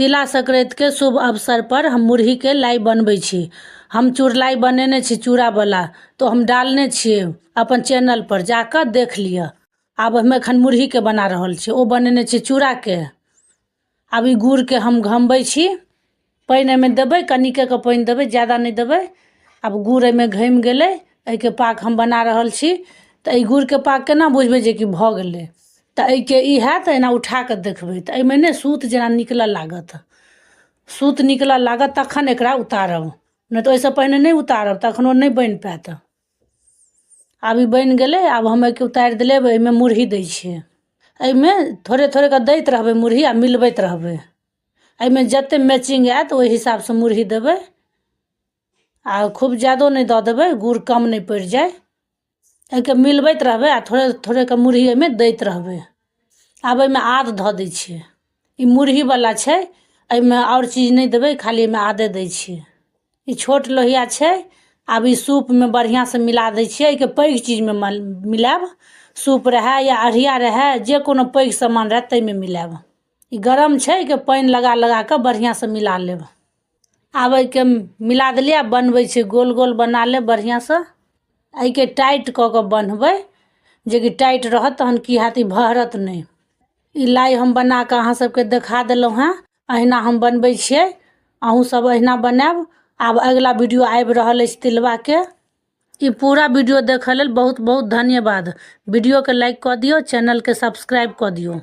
तिला संक्रांतिके शुभ अवसर पर हम मुरहीके लाइ बनबै छी। हम चुड़लाइ बनेने छी चूड़ावला, तऽ हम डालने छियै अपन चैनलपर, जाकऽ देख लिअ। आब हम एखन मुरहीके बना रहल छी, ओ बनेने छी चूड़ाके। आब ई गुड़के हम घमबै छी। पानि एहिमे देबै, कनिकेके पानि देबै, ज्यादा नहि देबै। आब गुड़ एहिमे घमि गेलै। एहिके पाक हम बना रहल छी। तऽ एहि गुड़के पाक केना बुझबै जेकि भऽ गेलै? तऽ एहिके ई हैत, एना उठा कऽ देखबै तऽ एहिमे ने सूत जेना निकलऽ लागत। सूत निकलऽ लागत तखन एकरा उतारब, नहि तऽ ओहिसँ पहिने नहि उतारब, तखन ओ नहि बनि पायत। आब ई बनि गेलै। आब हम एहिके उतारि देलियै। एहिमे मुरही दै छियै। एहिमे थोड़े थोड़े कऽ दैत रहबै मुरही आ मिलबैत रहबै। एहिमे जतेक मैचिंग आयत, ओहि हिसाबसँ मुरही देबै आ खूब ज्यादो नहि दऽ देबै, गुड़ कम नहि पड़ि जाय। एहिके मिलबैत रहबै आ थोड़े थोड़ेके मुरही एहिमे दैत रहबै। आब एहिमे आद धऽ दै छियै। ई मुरहीवला छै, एहिमे आओर चीज नहि देबै, खाली एहिमे आदे दै छियै। ई छोट लोहिया छै। आब ई सूपमे बढ़िआँसँ मिला दै छियै। एहिके पैघ चीजमे मिलायब, सूप रहए या अढ़िया रहए, जे कोनो पैघ सामान रहए, ताहिमे मिलायब। ई गरम छै, एहिके पानि लगा लगा कऽ बढ़िआँसँ मिला लेब। आब एहिके मिला देलियै। आब बनबै छै, गोल गोल बना लेब बढ़िआँसँ। एहिके टाइट कऽ कऽ बन्हबै, जेकि टाइट रहत तहन की हैत, ई भहरत नहि। ई लाइ हम बना कऽ अहाँ सबके देखा देलहुँ हेँ। अहिना हम बनबै छियै, अहूँ सब अहिना बनायब। आब अगिला वीडियो आबि रहल अछि तिलबाके। ई पूरा वीडियो देखऽ लेल बहुत बहुत धन्यवाद। वीडियोके लाइक कऽ दियौ, चैनलके सब्सक्राइब कऽ दियौ।